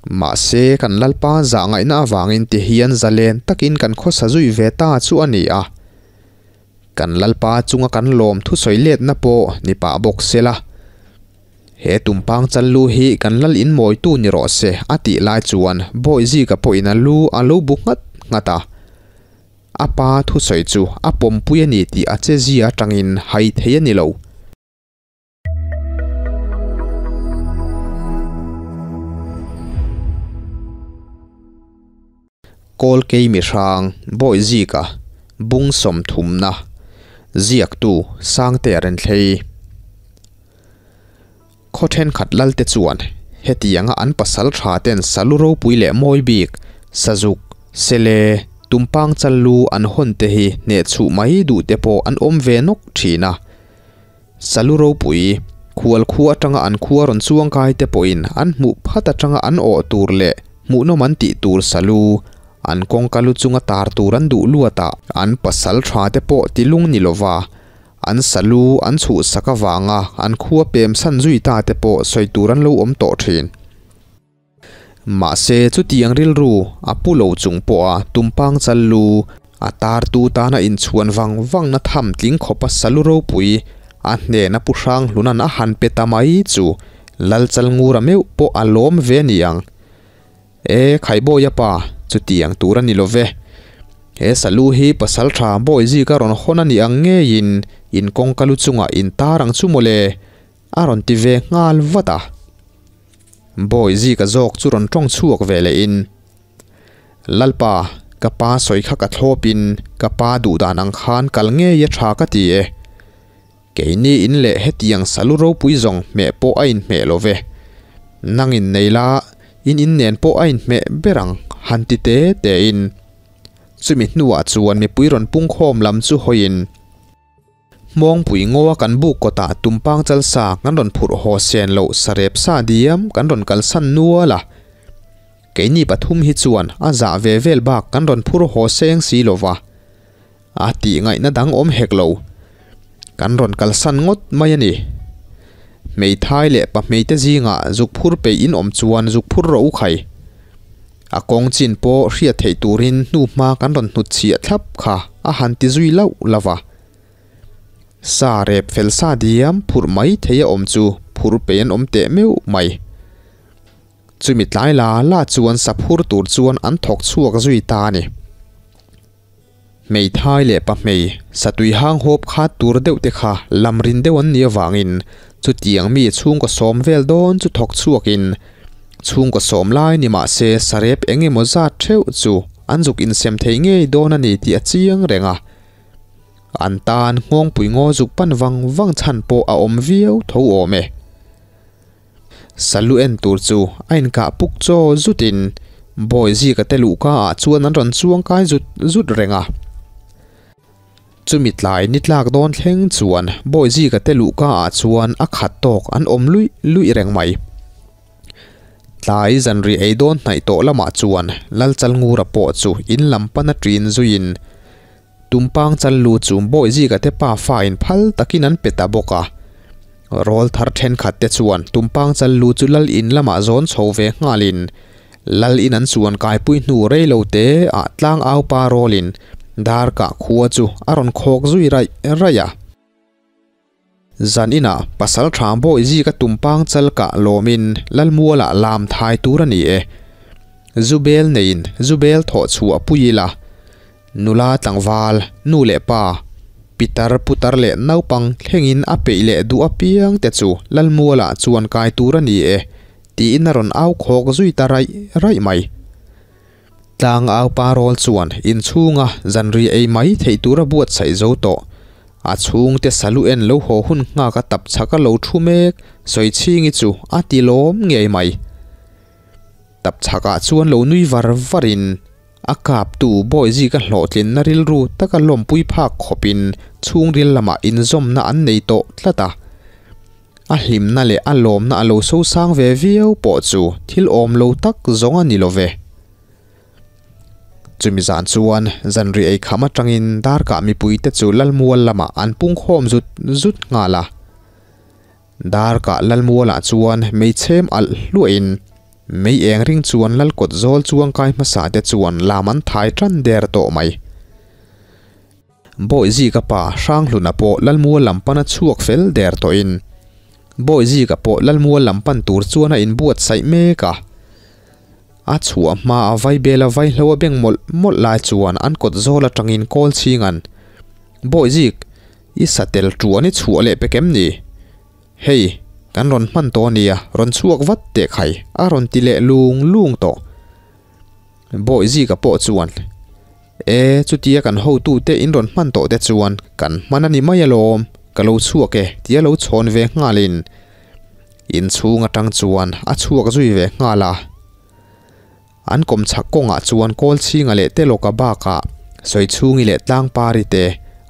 Mahse, kan Lalpa zahngaihna avangin ti hian zalen takin kan khawsa zui ve ta chu a ni a. Kan Lalpa chunga kan lawm thusawi letna pawh ni pah bawk se la. He tumpang chal lu hi kan lal in mawitu ni rawh se a tih lai chuan Bawihzika pawhin a lu a lo bu nghat nghat a. A pa thusawi chu a pawmpui a ni tih a chezia atangin hai thei a ni lo. Kawlkei mihrang Bawihzika bung sawmthumna ziaktu Sangtea Renthlei Khaw thenkhat lalte chuan hetianga an pasal tha ten salu ropui leh mawi bik sazuk sele tumpang challu an hawn te hi hnehchhuh mai duh te pawh an awm ve nawk thin a. Salu ropui, khual khu atanga an khua rawn chuang kai te pawhin an hmuh phat atanga an awh tur leh hmuhnawm an tih tur salu, an kawngka lu chunga tar tur an duh luat a, an pasal tha te pawh ti lung ni lova an salu an chhuhsak avanga an khua pem san zui ta te pawh sawi tur an lo awm tawh thin. Mahse, chutiang rilru a pu lo chung pawha tumpang chal lu a tartu tana inchhuan vang vangna tham tling khawpa salu ropui a hnena pu hrang hlunan a han pe ta mai chu Lalchal ngura meuh pawh a lawm ve ni ang. E, Khaibawi a pa, chutiang tur a ni lo ve. He salu hi pasal tha Bawizika rawn hawn a ni ang ngeiin in kawngka lu chungah in tar ang chu mawle, a rawn ti ve nghal vat a. Bawi zika zawk chu rawn tawng chhuak ve leh in, Lalpa, ka pa sawi kha ka thlawp in ka pa duh dan ang khan kal ngei a tha ka ti e. Keini in leh hetiang salu ropui zawng hmeh pawh a inhmeh lo ve. Nang in nei la, in in nen pawh a inhmeh ber ang, han ti te te in. Chumi hnuah chuan mipui rawn pungkhawm lam chu hawiin, Hmawngpui ngaw a kan buk kawtah tumpang chal sa kan rawn phurh haw sen loh sarep sa diam kan rawn kalsan nual a. Keini pathum hi chuan a zah ve vel bak kan rawn phur haw seng si lo va. A tih ngaihna dang awm hek lo. Kan rawn kalsan ngawt mai a ni. Hmeithai leh pahmeite zingah zuk phur peih in awm chuan zuk phur rawh u khai. A kawng chin pawh hriat theih turin hnu hma kan rawn hnut chhiah thlap kha a han ti zui lauh lauh a. Sa rep fel sa diam phurh mai thei a awm chu phur pei an awm teh meuh mai. Chumi tlai la la chuan sa phur tur chuan an thawk chhuak zui ta a ni. Hmeithai leh pahmei satui hang hawp khat tur deuh te kha lam rin deuh an nih avangin chutiang mi chhungkaw sawm vel dawn chu thawk chhuakin chhungkaw sawm lai ni mah se sarep eng emaw zat theuh chu an zuk insem thei ngei dawn a ni tih a chiang reng a. An tan nghawngpui ngaw zuk pan vang vang chhan pawh a awm viau tho awm e. Salu en tur chu a inkah puk chaw zutin Bawi zika te luhka ah chuan an rawn chuang kai zut zut reng a. Chumi tlai ni tlak dawn thleng chuan Bawi zika te luhka ah chuan a khat tawk an awm luih luih reng mai. Tlai zanri ei dawn hnaih tawh lamah chuan Lalchalngura pawh chu in lam pana ṭin zuiin Tumpang chal lu chu Bawihzika te pa fa in phal takin an pe ta bawk a. Rawl thar thenkhat te chuan Tumpang chal lu chu lal in lamah zawn chho ve nghalin lal in an chuan kaipui hnu rei lo te ah tlang au pa rawlin dar kah khua chu a rawn khawk zui raih raih a. Zan inah pasal tha Bawihzika tumpang chal kah lawmin Lalmualah lam thai tur a ni e. Zubel neiin Zubel thawh chhuah pui ila. Nula tlangval, nu leh pa, pitar putar leh naupang thlengin a peih leh duh apiang te chu Lalmualah chuan kai tur a ni e, tiin a rawn au khawk zui ta raih raih mai. Tlang au pa rawl chuan inchhunga zanri ei mai theih tura buatsaih zo tawh. A chhungte salu en lo haw hun nghak a tap chhak a lo thu mek Sawichhingi chu a ti lawm ngei mai. Tap chhakah chuan lo nui var varin a kaptu Bawihzika hlawhtlinna rilru taka lawmpui phak khawpin chhungril lamah inzawmna an nei tawh tlat a. A hlimna leh a lawmna a lo sosang ve viau pawh chu thil awm lo tak zawng a ni lo ve. Chumi zan chuan zanri ei kham atangin darkah mipuite chu Lalmual lamah an pungkhawm zut zut nghal a. Darkah Lalmualah chuan meichhem alh hluahin Mei eng ring chuan lal kawt zawl chuang kai hmasa te chuan lam an thai tan der tawh mai. Bawihzika pa Hranghluna pawh Lalmual lam pana chhuak fel der tawhin Bawihzika pawh Lalmual lam pan tur chuan a inbuatsaih mek a. A chhuah hma a vaibel a vaihlo a beng mawlh mawlh lai chuan an kawt zawl atangin kawl chhing an, Bawihzik, i satel tuan i chhuah leh pek em ni? Hei, kan rawn hman tawh a nia, rawn chhuak vat teh khai, a rawn ti leh lung lung tawh. Bawihzika pawh chuan, E, chutia kan hotute in rawn hman tawh te chuan kan hman a ni mai alawm, ka lo chhuak e, tia lo chhawn ve nghalin inchhung atang chuan a chhuak zui ve nghal a. An kawmchhak kawngah chuan Kawlchhinga leh Telawka bakah Sawichhungi leh Tlangpari te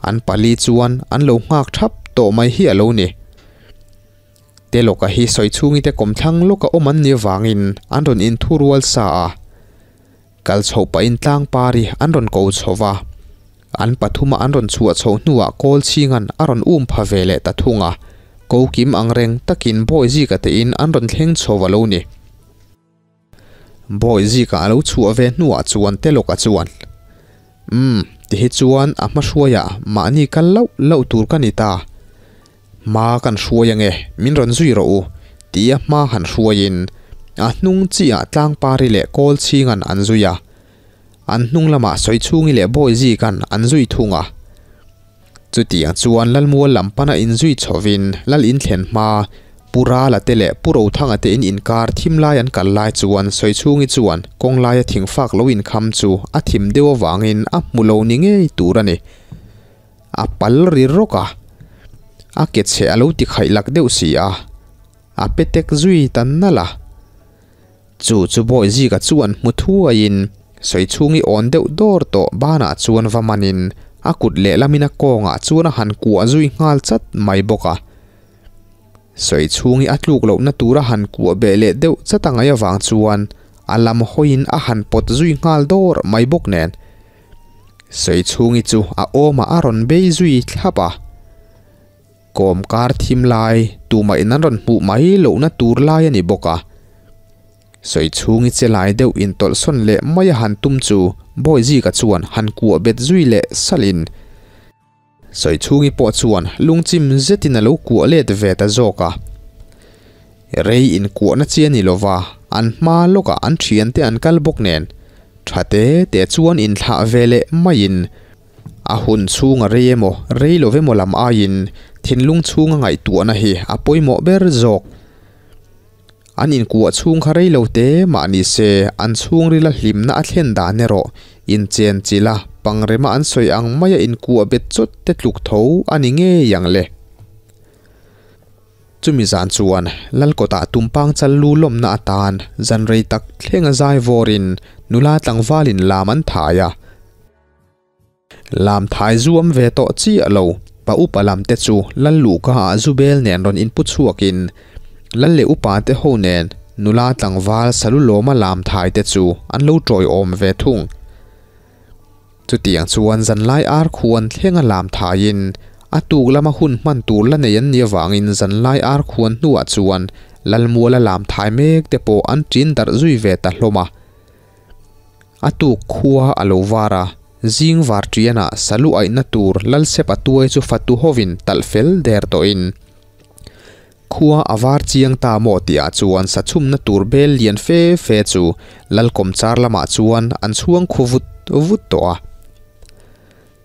an pali chuan an lo nghak thap tawh mai hi a lo ni. Telawka hi Sawichhungi te kawmthlang lawka awm an nih avangin an rawn inthurual sa a. Kal chhoh pahin Tlangpari an rawn ko chho va, an pathuma an rawn chhuah chhoh hnuah Kawlchhinga'n a rawn um pha ve leh ta thung a, ko kim ang reng takin Bawihzika tein an rawn thleng chho a lo ni. Bawihzika a lo chhuah ve hnuah chuan Telawka chuan, Umm, tihi chuan a hma hruaiah mahni kal loh loh tur ka ni ta. Hma kan hruai ange, min rawn zui rawh u, tia hma han hruaiin a hnung chiah Tlangpari leh Kawlchhinga'n an zui a. An hnung lamah Sawichhungi leh Bawihzika'n an zui thung a. Chutiang chuan Lalmual lam pana inzui chhovin Lal inthlen hma Pu Rala te leh Pu Rothanga te in inkar thim lai an kal lai chuan Sawichhungi chuan kawng laia thingfak lo inkham chu a thim deuh avangin a hmu lo ni ngei tur a ni. A pal ri rawk a, a ke chhe a lo ti khaih lak deuh si a, a pe tek zui ta nalh a. Chu chu Bawihzika chuan hmu thuaiin Sawichhungi awn deuh dawr tawh banah chuan va manin a kut lehlamin a kawngah chuan a han kuah zui nghal chat mai bawk a. Sawichhungi a tluk lohna tura han kuah beh leh deuh chat a ngaih avang chuan a lam hawiin a han pawt zui nghal dawr mai bawk nen Sawichhungi chu a awmah a rawn bei zui thlap a. Kawm kar thim lai, tumah in an rawn hmuh mai lohna tur lai a ni bawk a. Sawichhungi che lai deuh intawlhsawn leh mai a han tum chu Bawihzika chuan han kuah bet zui leh salhin Sawichhungi pawh chuan lungchim zetin a lo kuah let ve ta zawk a. Rei inkuahna chi a ni lova, an hma lawkah an thiante an kal bawk nen tha te te chuan inthlah ve leh maiin A hun chhunga rei emaw, rei lo emaw lam aiin thinlung chhunga ngaihtuahna hi a pawimawh ber zawk. An inkuah chhung kha rei lo te mah ni se, an chhungrila hlimna a thlen dan erawh inchen chilh a, pangrema an sawi ang maia inkuah bet chawt te tluk tho a ni ngei ang le. Chumi zan chuan Lalkawtah tumpang chal lu lawmna atan zan rei tak thlenga zai vawrin nula tlangvalin lam an thai a. Lam thai zuam ve tawh chiah lo, pa upa lam te chu Lal luhka ah Zubel nen rawn inpu chhuakin Lal leh upa te ho nen nula tlangval salu lawma lam thai te chu an lo tawiawm ve thung. Chutiang chuan zanlai ar khuan thlenga lam thaiin a tuk lama hun hman tur la nei an nih avangin zanlai ar khuan hnuah chuan Lalmuala lam thai mek te pawh an ṭin darh zui ve ta hlawm a. A tuk khua a lo var a, zing var ṭianah salu aihna tur Lalsepa tuai chu fatu hovin talh fel der tawhin khua a var chiang ta maw tihah chuan sachhumna tur bel lian fe fe chu Lalkawmchar lamah chuan an chhuang khu vut vut tawh a.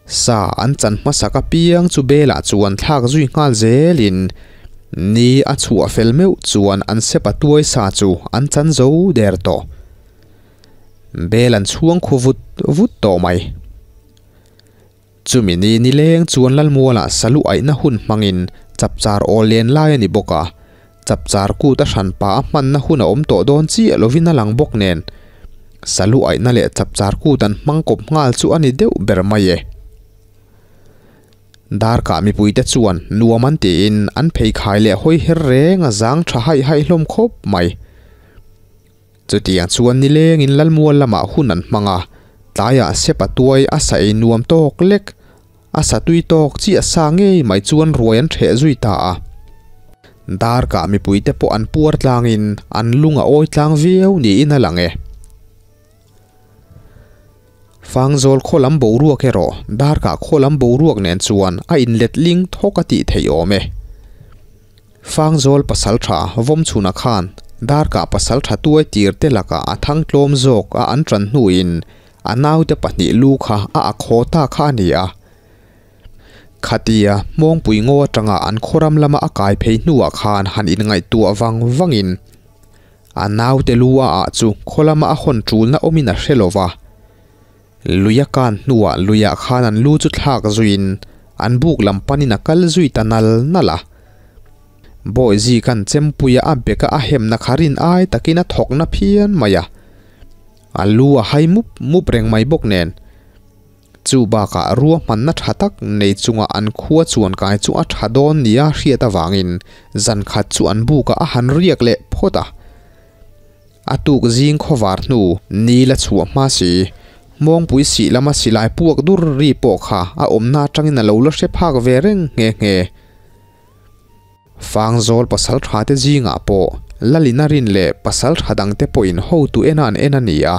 Sa an chan hmasak apiang chu belah chuan thlak zui nghal zelin ni a chhuah fel meuh chuan an sepa tuai sa chu an chan zo der tawh. Bel an chhuang khu vut vut tawh mai. Chumi ni nileng chuan Lalmualah salu aihna hun hmangin chapchar awl len lai a ni bawk a, Chapchar kut a hran pa a hmanna hun a awm tawh dawn chiah lovin a lang bawk nen, salu aihna leh chapchar kut an hmang kawp nghal chu a ni deuh ber mai e. Darkah mipuite chuan nuam an tiin an pheikhai leh hawi her reng a zang tha haih haih hlawm khawp mai. Chutiang chuan nilengin Lalmual lamah hun an hmang a, tlaiah sepa tuai a sa ei nuam tawk lek, a sa tui tawk chiah sa ngei mai chuan ruai an ṭheh zui ta a. Darkah mipuite pawh an puar tlangin an lung a awi tlang viau niin a lang e. Fangzawl khaw lam boruak erawh darkah khaw lam boruak nen chuan a inlet ling thawk a tih theih awm e. Fangzawl pasaltha Vawmchhuna khan darkah pasaltha tuai tir te lakah a thang tlawm zawk a an tan hnuin a naute pahnih lu kha a akhaw ta kha a ni a. Khatia Hmawngpui ngaw atanga an khawram lama a kai phei hnuah khan han inngaihtuah vang vangin A naute lu a ah chu khaw lama a hawn ṭulna awmin a hre lo va. Lui a kan hnuah luiah khan an lu chu thlak zuiin an buk lam panin a kal zui ta nal nal a. Bawizi kan chempuia a beka a hemna kha rin ai takin a thawkna phian mai a. A lu a hai mup mup reng mai bawk nen. Chu bakah ruahmanna tha tak nei chunga an khua chuan kai chu a tha dawn nia hriat avangin zan khat chu an bukah a han riak leh phawt a. A tuk zing khawvar hnu ni la chhuah hma si, Hmawngpui sih lama silai puak dur ri pawh kha a awmna atangin a lo la hre phak ve reng nghe nghe. Fangzawl pasal tha te zingah pawh Lalina rin leh pasal tha dangte pawhin hotu ena an en a ni a.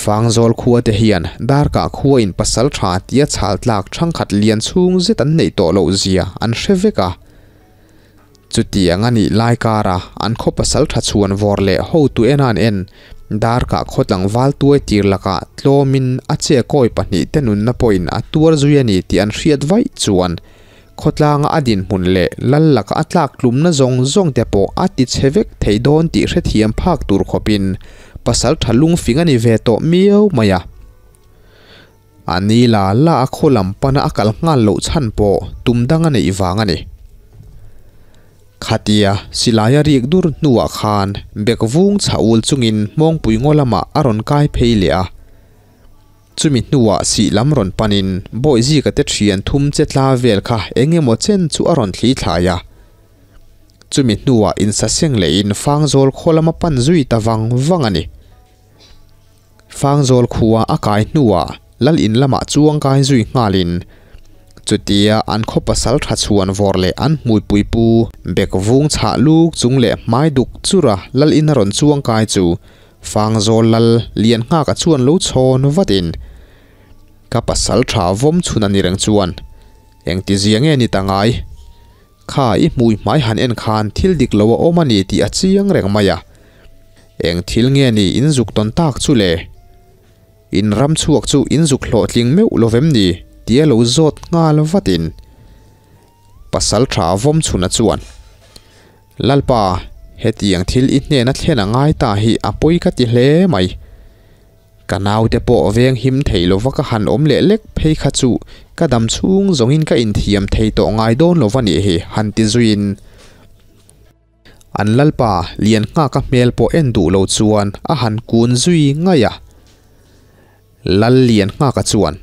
Fangzawl khua te hian Darkah khua in pasal tha tia chhal tlak thangkhat lian chhung zet an neih tawh loh zia an hre vek a. Chutiang a nih lai kara an khaw pasal tha chhuan vawr leh hotu ena an en Darkah khaw tlangval tuai tir lakah tlawmin a che kawi pahnih te nunna pawhin a tuar zui a ni tih an hriat vaih chuan Khawtlanga a dinhmun leh lal laka a tlak tlumna zawng zawng te pawh a ti chhe vek thei dawn tih hrethiam phak tur khawpin pasal tha lungfing a ni ve tawh miau mai a. A ni la la a khaw lam pana a kal nghal loh chhan pawh tum dang a neih vang a ni. Khatia silai a rik dur hnuah khan bek vung chhah ul chungin Hmawngpui ngaw lamah a rawn kai phei leh a. Chumi hnuah sih lam rawn panin Bawihzika te thian thum che tla vel kha eng emaw chen chu a rawn thli thlai a. Chumi hnuah insaseng lehin Fangzawl khaw lama pan zui ta vang vang a ni. Fangzawl khua a kai hnuah Lal in lamah chuang kai zui nghalin chutia an khaw pasal tha chhuan vawr leh an hmuipui pu bek vung chhah luk chung leh hmai duk chura Lal in a rawn chuang kai chu Fangzawl lal lian nghak a chuan lo chhawn vatin, Ka pasal tha vawm chhun a ni reng chuan, engti zia nge ni ta ngai? Kha i hmui hmai han en khan thil dik lo a awm a ni tih a chiang reng mai a. Eng thil nge ni in zuk tawn tak chu le? In ram chhuak chu in zuk hlawhtling meuh lo vem ni? Tia lo zawt nghal vatin, Pasal tha vawm chhun a chuan, Lalpa, hetiang thil i hnena thlen a ngai ta hi a pawi ka ti hle mai. Ka naute pawh veng him thei lova ka han awm leh lek phei kha chu ka dam chhung zawngin ka inthiam thei tawh ngai dawn lova nih hi han ti zuiin an Lalpa lian nghaka hmel pawh en duh lo chuan a han kun zui ngaih a. Lal lian nghaka chuan,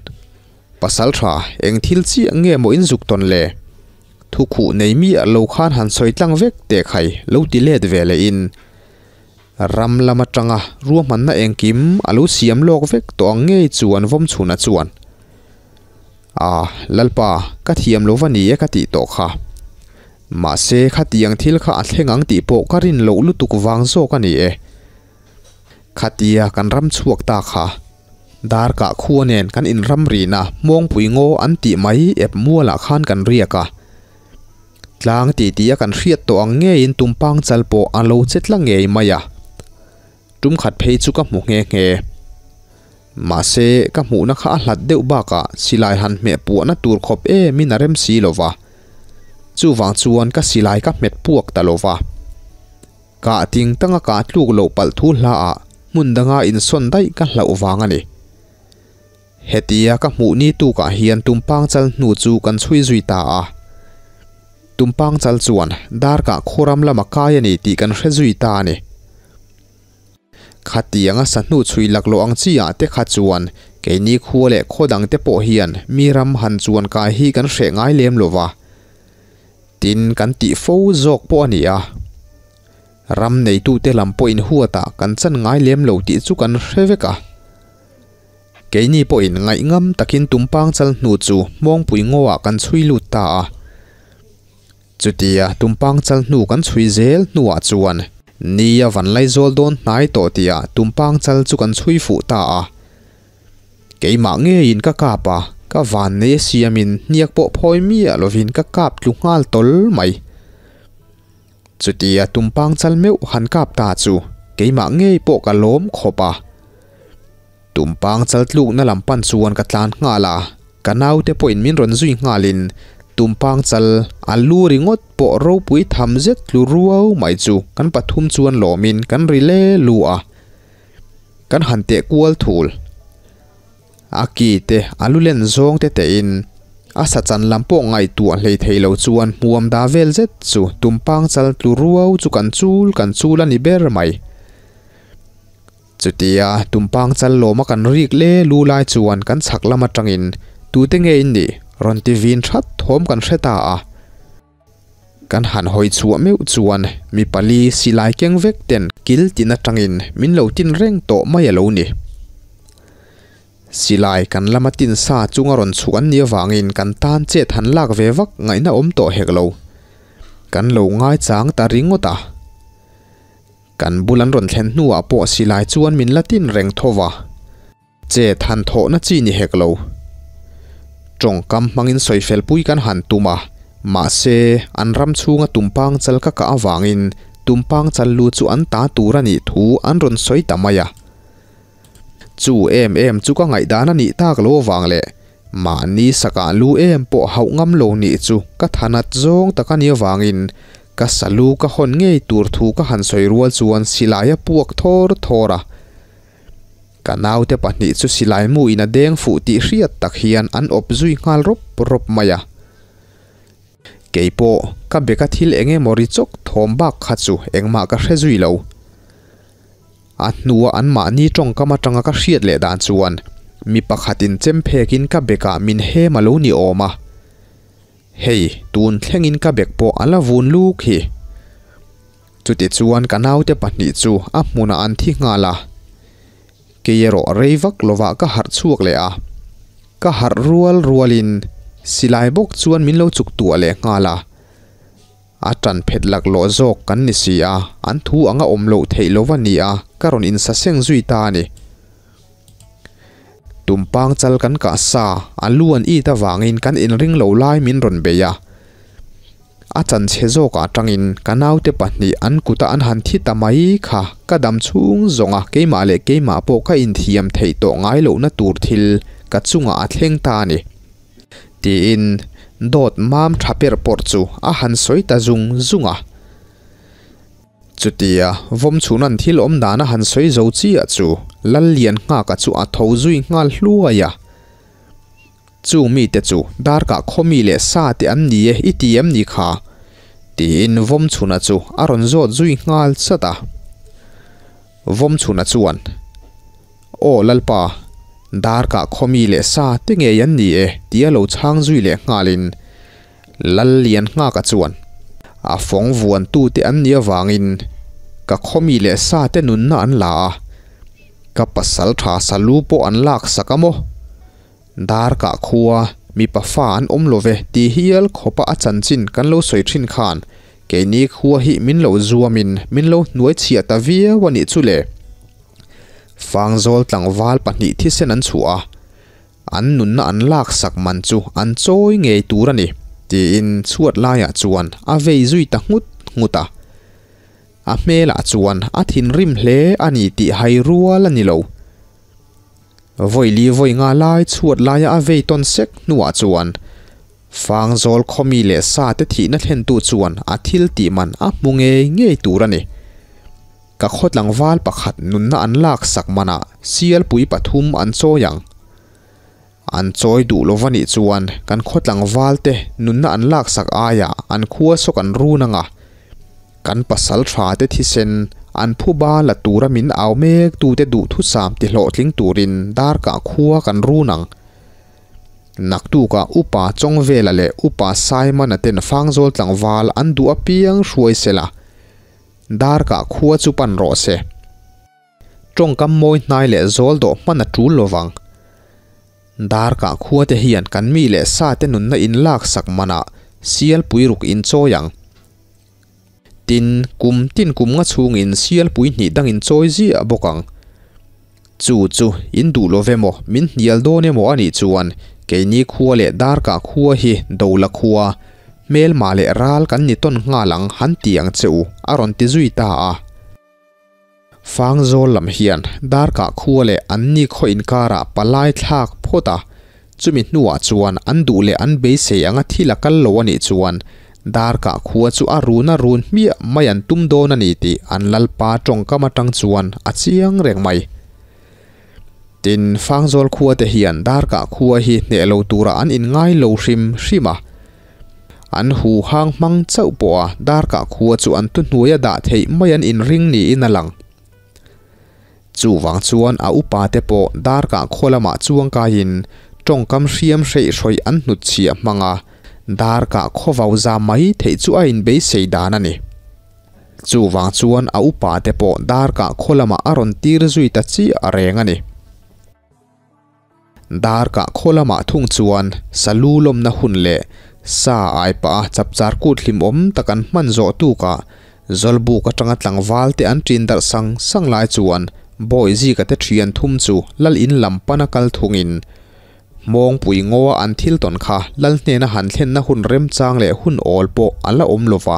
Pasal tha, eng thil chiah nge maw in zuk tawn le? Thu khuh nei miah lo khan han sawi tlang vek teh khai lo ti let ve leh in ram lam atanga ruahmanna engkim a lo siam lawk vek tawh ang ngei chuan Vawmchhuna chuan, A, Lalpa, ka thiam lo va ni e ka tih tawh kha. Mahse, khatiang thil kha a thleng ang tih pawh ka rin loh lutuk vang zawk a ni e. Khatia kan ram chhuak ta kha Darkah khua nen kan inram rina Hmawngpui ngaw an tih mai ep mualah khan kan riak a. Tlang titi a kan hriat tawh ang ngeiin tumpang chal pawh a lo che tla ngei mai a. Tum khat phei chu ka hmu nghe nghe. Mahse, ka hmuhna kha a hlat deuh bakah silai han hmeh puahna tur khawp emin a rem si lo va. Chuvang chuan ka silai ka hmet puak ta lo va. Kah ting tanga kah tluk loh palh thu hla ah hmun danga insawn daih ka hlauh vang a ni. Hetia ka hmuh ni tukah hian tumpang chal hnu chu kan chhui zui ta a. Tumpang chal chuan darkah khuram lama kai a ni tih kan hre zui ta a ni. Khatianga sahnu chhui laklawh ang chi ah te kha chuan keini khua leh khaw dang te pawh hian mi ram han chuan kai hi kan hreh ngai lem lo va. Tin, kan tih fo zawk pawh a ni a. Ram neitute lam pawhin huatah kan chan ngai lem lo tih chu kan hre vek a. Keini pawhin ngaihngam takin tumpang chal hnu chu Hmawngpui ngawah kan chhui lut ta a. Chutia tumpang chal hnu kan chhui zel hnuah chuan ni a van laizawl dawn hnai tawh tihah tumpang chal chu kan chhui fuh ta a. Keimah ngeiin ka kap a, ka vannei a siamin hniak pawh phawi miah lovin ka kap tlu nghal tawl mai. Chutia tumpang chal meuh han kap ta chu keimah ngei pawh ka lawm khawp a. Tumpang chal tlukna lam pan chuan ka tlan nghal a, ka naute pawhin min rawn zui nghalin tumpang chal a lu ringawt pawh ropui tham zet tlu ruau mai chu kan pathum chuan lawmin kan ri le lu a. Kan han teh kual thul. A ki te a lu len zawng te tein a sa chan lam pawh ngaihtuah hlei thei lo chuan hmuam da vel zet chu tumpang chal tlu ruau chu kan chul kan chul a ni ber mai. Chutia tumpang chal lawma kan rik le lu lai chuan kan chhak lam atangin tute nge in nih rawn ti vin that thawm kan hre ta a. Kan han hawi chhuah meuh chuan mi pali silai keng vek ten kil tin atangin min lo tin reng tawh mai a lo ni. Silai kan lama tin sa chunga rawn chhuk an nih avangin kan tan chet han lak ve vak ngaihna awm tawh hek lo. Kan lo ngaichang ta ringawt a. Kan bul an rawn thlen hnuah pawh silai chuan min la tin reng tho va. Che than thawhna chi ni hek lo. Tawngkam hmangin sawifelpui kan han tum a, mahse an ram chhunga tumpang chal ka kah avangin tumpang chal lu chu an ta tur a nih thu an rawn sawi ta mai a. Chu em em chu ka ngaihdan a nih tak lo avang leh mahni sakah lu em pawh hauh ngam lo nih chu ka thanat zawng tak a nih avangin ka salu ka hawn ngei tur thu ka han sawi rual chuan silai a puak thawr thawr a. Ka naute pahnih chu silai mu in a deng fuh tih hriat tak hian an awp zui nghal rawp rawp mai a. Keipawh ka beka thil eng emaw ri chawk thawm bak kha chu engmah ka hre zui lo. A hnua anmahni tawngkam atanga ka hriat leh dan chuan mi pakhatin chem phekin ka bekah min hem a lo ni awm a. Hei, tun thlengin ka bek pawh a la vun luk hi. Chutichuan ka naute pahnih chu a hmunah an thi nghal a, kei erawh rei vak lovah ka harh chhuak leh a. Ka harh rual rualin silai bawk chuan min lo chuk tuah leh nghal a. A tan phet laklawh zawk kan ni si a, an thu anga awm loh theih lova ni a, ka rawn insaseng zui ta a ni. Tumpang chal kan kah sa, a lu an it avangin kan inring lo lai min rawn bei a. A chanchhe zawk atangin ka naute pahnih an kuta an han thi ta mai kha ka dam chhung zawnga keimah leh keimah pawh ka inthiam theih tawh ngai lohna tur thil ka chungah a thleng ta a ni. Tiin dawt mam tha per pawrh chu a han sawi ta zung zung a. Chutia vawmchhuna'n thil awm dan a han sawi zo chiah chu Lallianngaka chu a tho zui nghal hluai a. Chu mite chu darkah khawmi leh sa te an ni e i ti em ni kha? tiin Vawmchhuna chu a rawn zawt zui nghal chat a. Vawmchhuna chuan, Aw Lalpa, darkah khawmi leh sa te ngei an ni e tia lo chhang zui leh nghalin Lallianngaka chuan, A fawng vuantute an nih avangin ka khawmi leh sa te nunna an la a, ka pasal tha salu pawh an laksak a maw? Darkah khua mipa fa an awm lo ve tih hial khawpa a chanchin kan lo sawi thin khan keini khua hi min lo zuamin min lo hnuai chhiah ta viau a nih chu le. Fangzawl tlangval pahnih thisen an chhuah a, an nunna an laksak man chu an chawi ngei tur a ni tiin chhuat laiah chuan a vei zui ta nghut nghut a. A hmelah chuan a thinrim hle a ni tih hai rual a ni lo. Vawi li vawi nga lai chhuat laia a vei tawn sek hnuah chuan Fangzawl khawmi leh sa te thihna thlentu chuan a thil tih man a hmu ngei ngei tur a ni. Ka khaw tlangval pakhat nunna an laksak manah sialpui pathum an chawi ang. An chawi duh lo va nih chuan kan khaw tlangval te nunna an laksak aiah an khua saw kan run anga kan pasal tha te thisen an phuba la tura min au mek tute duhthusam ti hlawhtling turin darkah khua kan run ang. Naktukah Upa Chawngvela leh Upa Saimana ten Fangzawl tlangval an duh apiang hruai sela darkah khua chu pan rawh se. Tawngkam mawi hnai leh zawl dawh hman a tul lovang. Darkah khua te hian kan mi leh sa te nunna in laksak manah sialpui ruk in chawi ang. Tin, kum tin kum nga chhungin sialpui hnih dang in chawi ziah bawk ang. Chu chu in duh lo ve maw, min hnial dawn emaw a nih chuan keini khua leh darkah khua hi Dola khua, hmelma leh ral kan ni tawn nghal ang han ti ang che u, a rawn ti zui ta a. Fangzawl lam hian darkah khua leh anni khaw inkarah palai thlak phawt a, chumi hnuah chuan an duh leh an beisei anga thil a kal lo a nih chuan darkah khua chu a run a run hmiah mai an tum dawn a ni tih an lalpa tawngkam atang chuan a chiang reng mai. Tin, Fangzawl khua te hian darkah khua hi hneh lo tura an inngai lo hrim hrim a, An hu hang hmang chauh pawh a darkah khua chu an thuhnuai a dah theih mai an inring niin a lang. Chuvang chuan a upa te pawh darkah khaw lamah chuang kaiin tawngkam hriam hreih hrawih an hnutchhiah hmang a, darkah khaw vau za mai theih chu a inbeisei dan a ni. Chuvang chuan a upa te pawh darkah khaw lamah a rawn tir zui ta chiah reng a ni. Darkah khaw lamah thung chuan salu lawmna hun leh sa ai pah a chapchar kut hlimawm tak an hman zawh tukah Zawlbuk atanga tlangval te an ṭin darh sang sang lai chuan Bawihzika te ṭhian thum chu lal in lam pana kal thungin Hmawngpui ngaw a an thil tawn kha lal hnena han thlenna hun remchang leh hun awl pawh a la awm lova.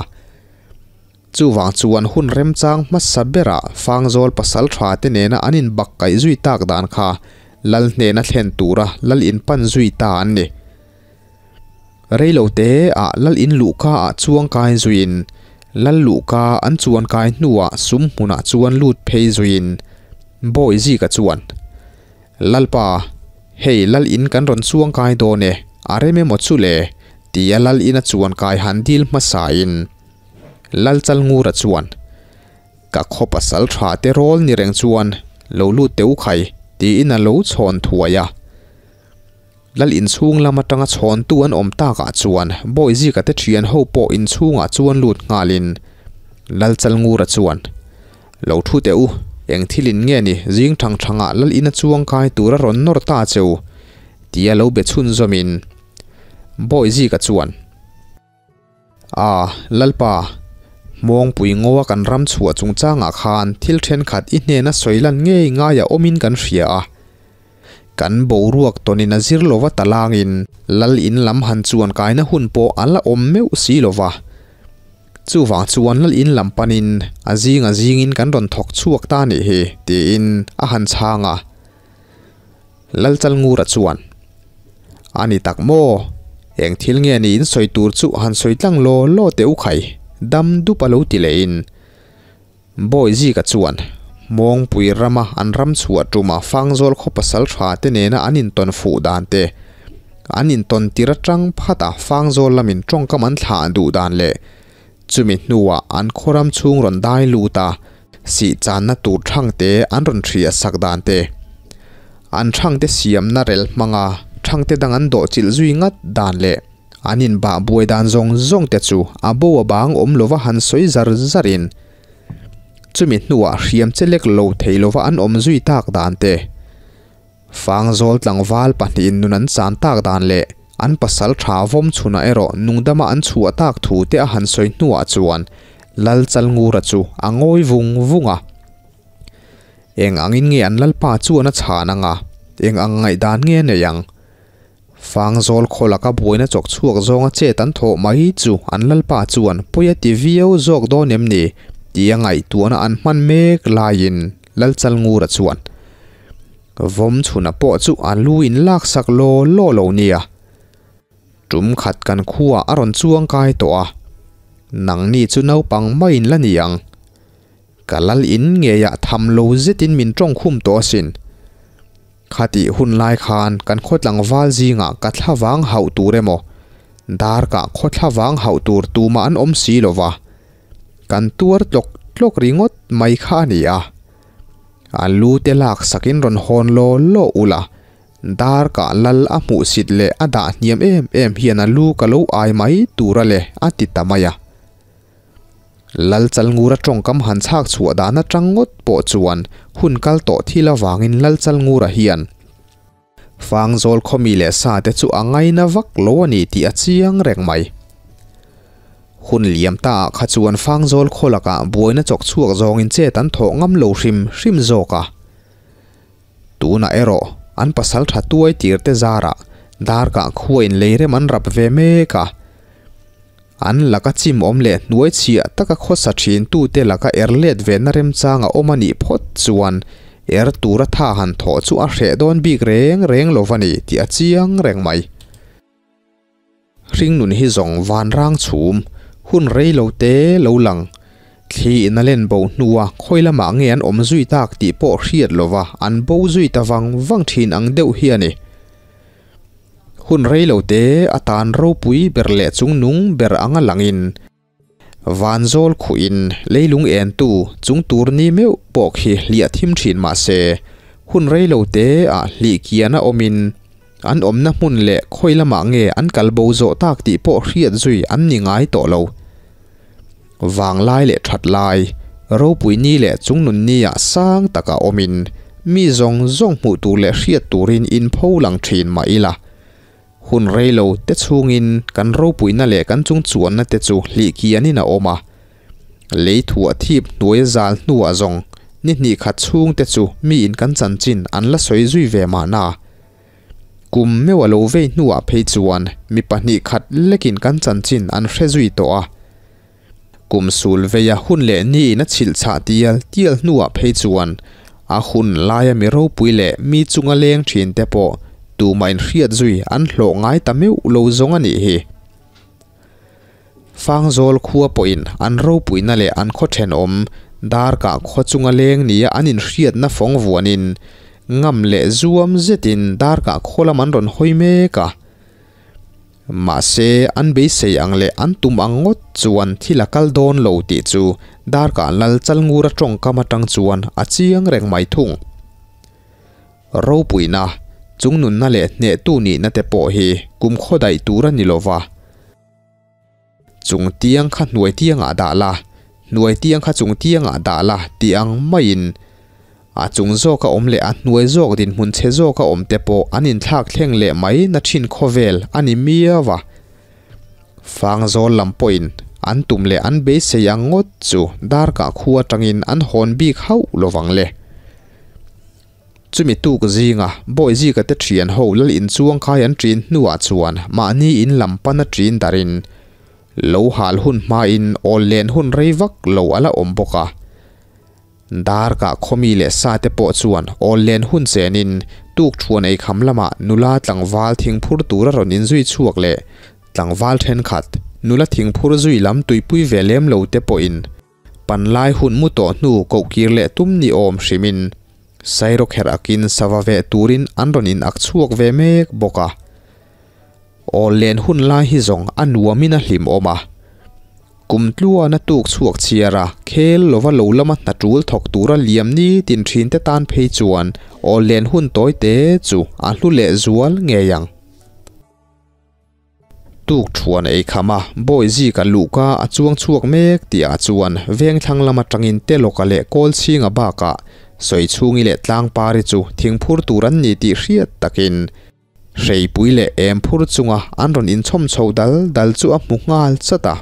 Chuvang chuan hun remchang hmasa berah Fangzawl pasal tha te nena an inbak kaih zui tak dan kha Lal hnena thlen tura Lal in pan zui ta an ni. Reilo te ah Lal in luhka ah chuang kai zuiin Lal luhka an chuan kai hnuah sum hmunah chuan lut phei zuiin Bawihzika chuan Lalpa, hei Lal in kan rawn chuang kai dawn e, a rem emaw chu le? tia Lal ina chuan kai han dil hmasa in Lalchalngura chuan, Ka khaw pasal tha te rawl ni reng chuan lo lut teh u khai, tiin a lo chhawn thuai a. Lal inchhung lam atanga chhawntu an awm takah chuan Bawihzika te thian ho pawh inchhungah chuan lut nghalin Lalchalngura chuan, Lo thu teh u, eng thilin nge ni zing thang thangah Lal ina chuang kai tur a rawn nawr ta cheu, tia lo be chhunzawmin Bawihzika chuan, A, Lalpa, Hmawngpui ngawa kan ram chhuah chungchangah khan thil thenkhat i hnena sawi lan ngei ngaia awmin kan hria a. Kan boruak tawnin a zir lova talangin Lal in lam han chuan kaina hun pawh a la awm meuh si lova. Chuvang chuan Lal in lam panin a zing a zingin kan rawn thawk chhuak ta nih hi, tiin a han chhang a. Lalchalngura chuan, A ni tak maw? Eng thil nge ni in sawi tur chu han sawi tlang law law teh u khai, dam dup a lo ti lehin. Bawihzika chuan, Hmawngpui rama an ram chhuah tuma Fangzawl khaw pasal tha te nena an intawn fuh dan te, an intawn tir atang phat a Fangzawl lamin tawngkam an thlah duh dan leh chumi hnuah an khaw ram chhung rawn dai lut a, Sih channa tur thangte an rawn hria sak dan te, an thangte siamna rel hmanga thangte dang an dawh chilh zui ngat dan leh an inbah buai dan zawng zawng te chu a bo a bang awm lova han sawi zar zarin chumi hnuah hriam che lek lo thei lova an awm zui tak dan te, Fangzawl tlangval pahnihin nun an chan tak dan leh an pasal tha vawm chhunah erawh nungdama an chhuah tak thu te a han sawi hnuah chuan Lal Chalngura chu a ngawi vung vung a. Eng angin nge an Lalpa chuan a chhan ang a, eng ang ngaihdan nge a nei ang? Fangzawl khaw laka buaina chawk chhuak zawnga chet an thawh mai chu an Lalpa chuan pawi a ti viau zawk dawn em ni tia ngaihtuahna an hman mek laiin Lal Chalngura chuan Vawm chhuna pawh chu a lu in laksak law law lo nia. Tum khat kan khuaah a rawn chuang kai tawh a, nangni chu naupang maiin la ni ang. Ka lal in ngeiah tham lo zetin min tawng khum tawh asin. Khatih hun lai khan kan khaw tlangval zingah ka thlavang hauh tur emaw, darkah khaw thlavang hauh tur tumah an awm si lo va, kan tuar tlawk tlawk ringawt mai kha a ni a. A lu te lak sakin rawn hawn law law ula, darkah lal a hmuhsit leh a dah hniam em em hian a lu ka lo ai mai tur a le a ti ta mai a. Lal Chalngura tawngkam han chhak chhuah dan atang ngawt pawh chuan hun kal tawh thil avangin Lal Chalngura hian Fangzawl khawmi leh sa te chu a ngaina vak lo a ni tih a chiang reng mai. Hun liam ta ah kha chuan Fangzawl khaw lakah buaina chawk chhuak zawngin chet an thawh ngam lo hrim hrim zawk a. Tunah erawh an pasal tha tuai tir te zarah darkah khua in lei rem an rap ve mek a. An laka chim awm leh hnuai chhiah taka khawsa thin tute laka er let ve na remchang a awm a nih phawt chuan er tura tha han thawh chu a hreh dawn bik reng reng lo va ni tih a chiang reng mai. Hringnun hi zawng vanrang chhum, hun rei lo te lo lang. Thli in a len bo hnua khawi lamah nge an awm zui tak tih pawh hriat lova an bo zui ta vang vang thin ang deuh hi a ni. Hun rei lo te atan ropui ber leh chungnung ber anga langin Vanzawl khuhin leilung entu chung tur ni meuh pawh khi hliah thim thin mah se, hun rei lo te ah hlih kian a awmin an awmna hmun leh khawi lamah nge an kal bo zawh tak tih pawh hriat zui an ni ngai tawh lo. Vanglai leh that lai, ropui ni leh chungnun ni ah sang taka awmin mi zawng zawng hmuh tur leh hriat turin inpho lang thin mah ila, Hun rei lo te chhungin kan ropuina leh kan chung chuanna te chu hlih kianin a awm a. Lei thuah thip hnuai zal hnuah zawng ni hnih khat chhung te chu miin kan chanchin an la sawi zui ve mahna. Kum meuh a lo vei hnuah phei chuan mi pahnih khat lekin kan chanchin an hre zui tawh a. Kum sul veia hun leh niin a chhilh chhah tial tial hnuah phei chuan a hun laia mi ropui leh mi chunga leng thin te pawh tumah inhriat zui an hlawh ngai ta meuh lo zawng a nih hi. Fangzawl khua pawhin an ropuina leh an khaw thenawm darkah khaw chunga leng nia an inhriatna fawng vuanin ngam leh zuam zetin darkah khaw lam an rawn hawi mek a. Mahse, an beisei ang leh an tum ang ngawt chuan thil a kal dawn lo tih chu darkah lal Chalngura tawngkam atang chuan a chiang reng mai thung. Ropuina, chungnunna leh hnehtu nihna te pawh hi kum khaw daih tur a ni lo va. Chung tiang kha hnuai tiangah dah la, hnuai tiang kha chung tiangah dah la tih ang maiin a chung zawka awm leh a hnuai zawk dinhmun chhe zawka awm te pawh an inthlak thleng leh mai na thin khawvel a ni miau a. Fangzawl lam pawhin an tum leh an beisei ang ngawt chu darkah khu atangin an hawn bik hauh lovang le. Chumi tuk zinga Bawihzika te thian ho lal inchuang khai an ṭin hnuah chuan mahni in lam pana ṭin darin lo hal hun hmain awl len hun rei vak lo a la awm bawk a. Darkah khawmi leh sa te pawh chuan awl len hun chenin tuk thuan ei kham lamah nula tlangval thingphur tura rawn inzui chhuak leh tlangval thenkhat nula thingphur zui lam tuipui ve lem lo te pawhin Panlai hun mu tawh hnu kohkir leh tum ni awm hrimin Sairawkherh akin sava veh turin an rawn in ak chhuak ve mek bawk a. Awl len hun lai hi zawng a nuamin a hlim awm a. Kum tluan a tuk chhuak chhiar a, khel lova lo lama hna tul thawk tura liam ni tin thin te tan phei chuan awl len hun tawi te chu a hlu leh zual ngei ang. Tuk thuan ei kham a, bawi zik a luhka a chuang chhuak mek tih ah chuan veng thlang lam atangin Telawka leh Kawlchhinga bakah Sawichhungi leh Tlangpari chu thingphur tur an ni tih hriat takin hreipui leh em phur chunga an rawn inchhawm chho dal dal chu a hmu nghal chat a.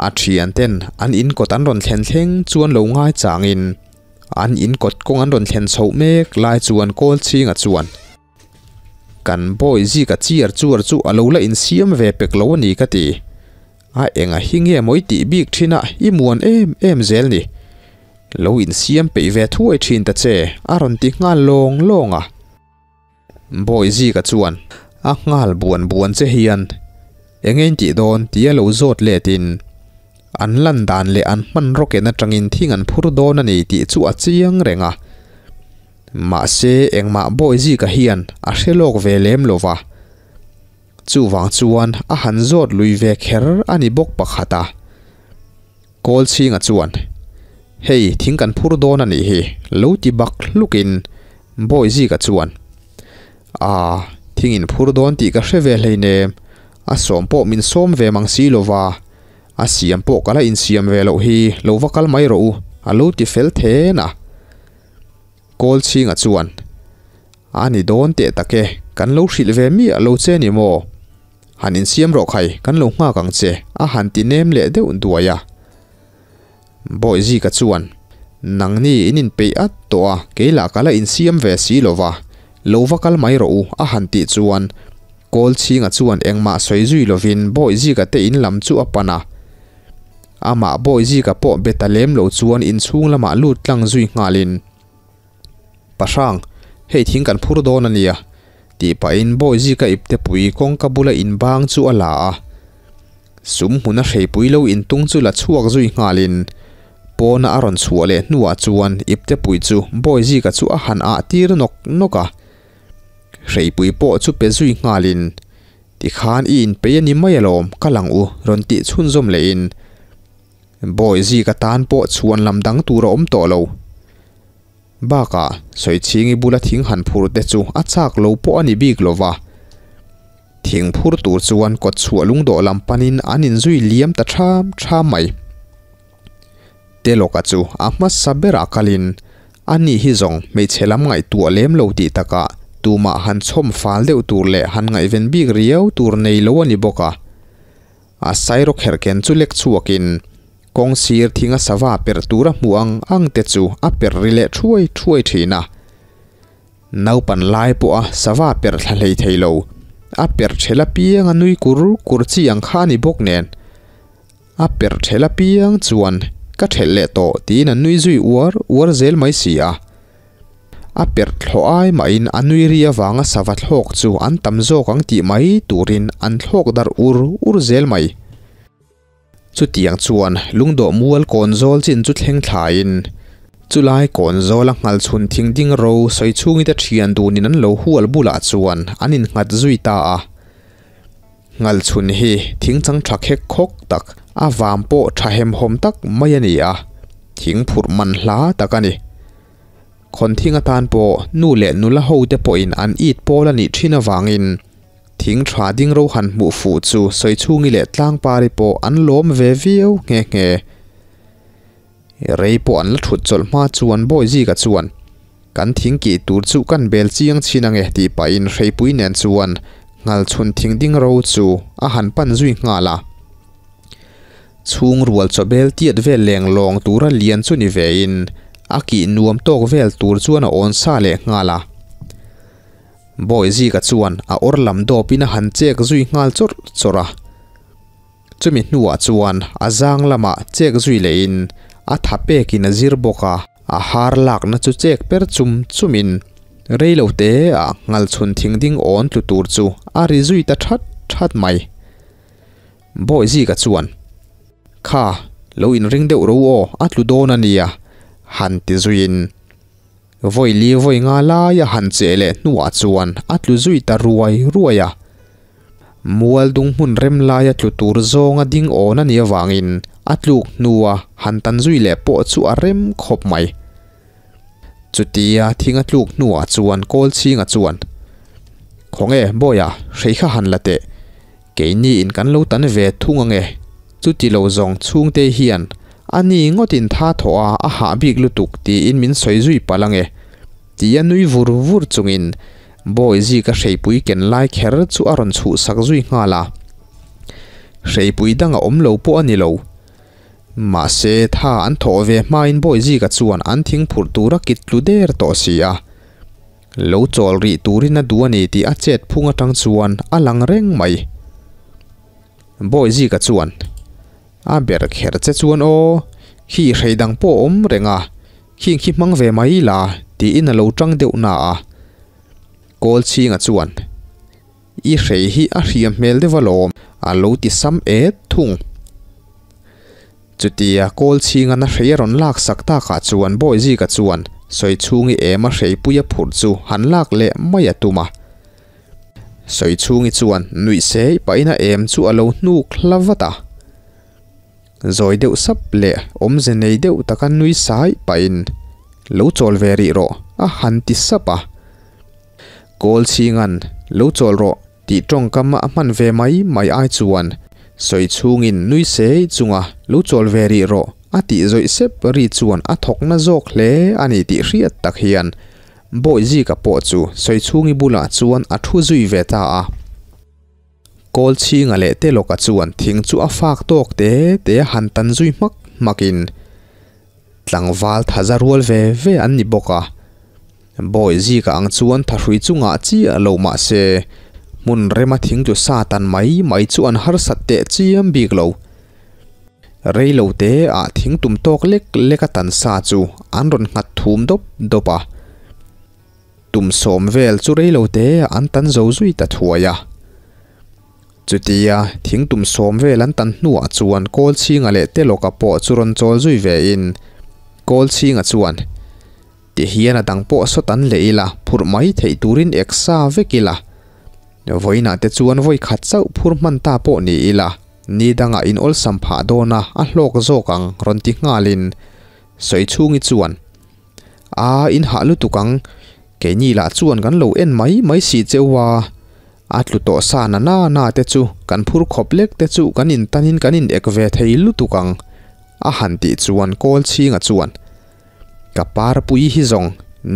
A thian ten an inkawt an rawn thlen thleng chuan lo ngaichangin an inkawt kawng an rawn thlen chhoh mek lai chuan Kawlchhinga chuan Kan bawi zik a chiar chuar chu a lo la insiam ve pek lo a ni ka ti. A enga hi nge maw i tih bik thin a, i muan em em zel ni. Lo insiam peih ve thuai thin ta che, a rawn ti nghal lawng lawng a. Bawi zika chuan a nghal buan buan che hian eng nge in tih dawn tia lo zawt let in an lan dan leh an hmanraw ken atangin thing an phur dawn a ni tih chu a chiang reng a. Mahse, engmah Bawihzika hian a hre lawk ve lem lo va. Chuvang chuan a han zawt lui ve kher a ni bawk pakhat a. Kawlchhinga chuan, Hei, thing kan phur dawn a nih hi, lo ti bak hlukin Bawihzika chuan, Aa, thing in phur dawn tih ka hre ve hleinem, a sawm pawh min sawm ve mang si lo va, a siam pawh ka la insiam ve loh hi, lo va kal mai rawh u, a lo ti fel then a. Kawlchhinga chuan, A ni dawn teh tak e, kan lo hrilh ve miah lo che ni maw? Han insiam rawh khai, kan lo nghak ang che, a han ti nem leh deuh duai a. Bawihzika chuan, Nangni in inpeih at tawh a, kei lah ka la insiam ve si lo va, lo va kal mai rawh u, a han tih chuan Kawlchhinga chuan engmah sawi zui lovin Bawihzika te in lam chu a pan a. Amah Bawihzika pawh be ta lem lo chuan inchhung lamah lut tlang zui nghalin, Pahrang, hei thing kan phur dawn a nia, tih pahin Bawihzika iptepui kawngka bula inbang chu a la a. Sum hmuna hreipui lo intung chu la chhuak zui nghalin pawna a rawn chhuah leh hnuah chuan iptepui chu Bawihzika chu a han ah tir nawk nawk a. Hreipui pawh chu pe zui nghalin, Tikhan i inpei a ni mai alawm, ka lang u, rawn tih chhunzawm lehin Bawihzika tan pawh chhuan lam dang tur a awm tawh lo. Bakah, Sawichhingi bula thing han phur te chu a chak lo pawh a ni bik lo va. Thing phur tur chuan kawt chhuah lungdawh lam panin an inzui liam ta ṭham ṭham mai. Telawka chu a hmasa berah kalin, Ani hi zawng hmeichhe lam ngaihtuah lem lo tih takah tumah han chhawm fal deuh tur leh han ngaihven bik riau tur nei lo a ni bawk a. A sairawk herken chu lek chhuakin kawng sir thinga sava perh tura hmuh ang ang te chu a perh ri leh thuai thuai thin a. Naupan lai pawha sava perh thla hlei thei lo, a perh thel apiang a nui kur kur chi ang kha a ni bawk nen. A perh thel apiang chuan ka thelh leh tawh tiin a nui zui uar uar zel mai si a. A perh thlawh ai mahin a nui ri avanga sava thlawk chu an tam zawk ang tih mai turin an thlawk darh ur ur zel mai. Chutiang chuan lungdawh mual kawn zawl chin chu thleng thlaiin chulai kawn zawla nghal chhun thing ding ro sawi chhungite thian dunin an lo hual bulah chuan an innghat zui ta a. Nghal chhun hi thing chang tha khek khawk tak, a vam pawh tha hemhawm tak mai a ni a, thing phurh man hla tak a ni. Khawn thing atan pawh nu leh nula ho te pawhin an it pawl a nih thin avangin thing tha ding ro han hmuh fuh chu Sawichhungi leh Tlangpari pawh an lawm ve viau nghe nghe. Rei pawh an la thut chawlh hma chuan Bawizika chuan, Kan thing kih tur chu kan bel chiang chhin ange tih pahin Hreipui nen chuan nghal chhun thing ding ro chu a han pan zui nghal a. Chhung rual chawbel tiat vel leng lawng tura lian chu ni vein a kih nuam tawk vel tur chuan a awn sa leh nghal a. Bawizika chuan a awr lam dawpin a han chek zui nghal chawrh chawrh a. Chumi hnuah chuan a zang lamah chek zui lehin a tha pekin a zir bawk a, a har lakna chu chek per chum chumin rei lo te ah nghal chhun thing ding awn tlu tur chu a ri zui ta that that mai. Bawihzika chuan, Kha, lo inring deuh ro aw, a tlu dawn a nia, han ti zuiin vawi li vawi nga laia han cheh leh hnuah chuan a tlu zui ta ruai ruai a. Mual dung hmun rem laia tlu tur zawnga ding awn a nih avangin a tluk hnua han tan zui leh pawh chu a rem khawp mai. Chutia thing a tluk hnuah chuan Kawlchhinga chuan, Khawnge Bawiha, hrei kha han la teh. Keini in kan lo tan ve thung ange. Chuti lo zawng chhungte hian a ni ngawtin tha thawh a, a hah bik lutuk tiin min sawi zui palh ange. Tia nui vur vur chungin Bawi zika hreipui ken lai kher chu a rawn chhuhsak zui nghal a. Hreipui dang a awm lo pawh a ni lo. Mahse, tha an thawh ve hmain Bawi zika chuan an thing phurh tur a kit tlu der tawh si a. Lo chawl rih turin a duh a ni tih a chet phung atang chuan a lang reng mai. Bawi zika chuan, A ber kher che chuan aw, khi hrei dang pawh a awm reng a, Khing khi hmang ve mai la, tiin a lo tang deuh na a. Kawlchhinga chuan, I hrei hi a hriam hmel deuh alawm, a lo ti sam et thung. Chutia Kawlchhinga na hrei a rawn lak sak takah chuan Bawihzika chuan Sawichhungi em a hreipui a phurh chu han lak leh mai a tum a. Sawichhungi chuan nuih sei pahin a em chu a lo hnuk hla vat a. Zawi deuh sap leh awmze nei deuh taka nui sai pahin, Lo chawl ve rih rawh, a han ti sap a. Kawlchhinga'n, Lo chawl rawh, tih tawngkam a hman ve mai mai ai chuan sawi chhungin nui sei chunga lo chawl ve rih rawh, a tih zawih sep ri chuan a thawk na zawk hle a ni tih hriat tak hian Bawihzika pawh chu sawi chhungi bulah chuan a thu zui ve ta a. Kawlchhinga leh Telawka chuan thing chu a fak tawk te te a han tan zui hmak hmakin tlangval thaza rual ve ve an ni bawk a. Bawi zika ang chuan thahrui chungah chiah lo mah se hmun rema thing tlu sa tan mai mai chu an harsat teh chiam bik lo. Rei lo te ah thing tum tawk lek lek a tan sa chu an rawn nghat thum dawp dawp a. Tum sawm vel chu rei lo te an tan zo zui ta thuai a. Chutia thing tum sawm vel an tan hnuah chuan Kawlchhinga leh Telawka pawh chu rawn chawl zui ve in Kawlchhinga chuan, Ti hian a dang pawh saw tan leh ila, phurh mai theih turin ek sa vek ila. Vawiinah te chuan vawi khat chauh phur hman ta pawh ni ila, ni dangah in awlsam phah dawn a, a hlawk zawk ang rawn ti nghalin Sawichhungi chuan, A in hah lutuk ang, keini lah chuan kan lo en mai mai si cheu a, a tlu tawh sa na na na te chu kan phur khawp lek te chu kan in tanin kan in ek ve thei lutuk ang, a han tih chuan Kawlchhinga chuan, Ka parpui hi zawng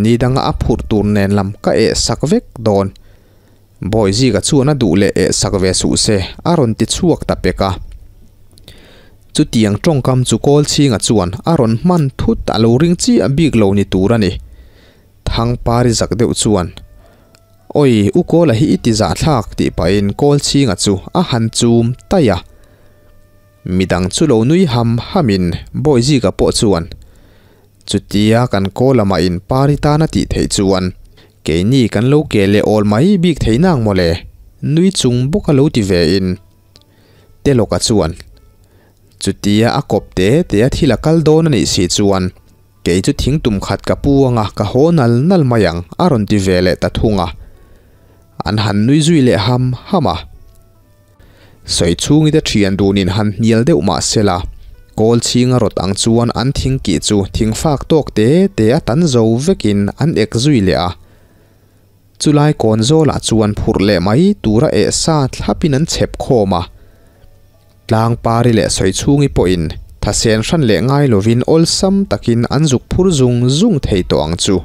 ni danga a phurh tur nen lam ka eh sak vek dawn. Bawizika chuan a duh leh eh sak ve suh se, a rawn ti chhuak ta pek a. Chutiang tawngkam chu Kawlchhinga chuan a rawn hman thut a lo ring chiah bik lo ni tur a ni. Thangpari zak deuh chuan, Awi, u Kawla hi i ti zahthlak tih pahin Kawlchhinga chu a han chum taih a. Midang chu lo nui ham hamin Bawizika pawh chuan, Chutia kan kaw lamah in pari tan a tih theih chuan keini kan lo ke leh awl mai bik thei nang mawle, nui chung bawk a lo ti ve in Telawka chuan chutia a kawp te te a thil a kal dawn a nih si chuan kei chu thing tum khat ka pu anga ka haw nal nal mai ang a rawn ti ve leh ta thung a, an han nui zui leh ham ham a. Sawi chhungite thian dunin han hnial deuh mah sela, kawl chhinga rawt ang chuan an thing kih chu thing fak tawk te te a tan zo vekin an ek zui leh a. Chulai kawn zawlah chuan phurh leh mai tura eh sa thlapin an chhep khawm a. Tlangpari leh sawi chhungi pawhin thasen hran leh ngai lovin awlsam takin an zuk phur zung zung thei tawh ang chu.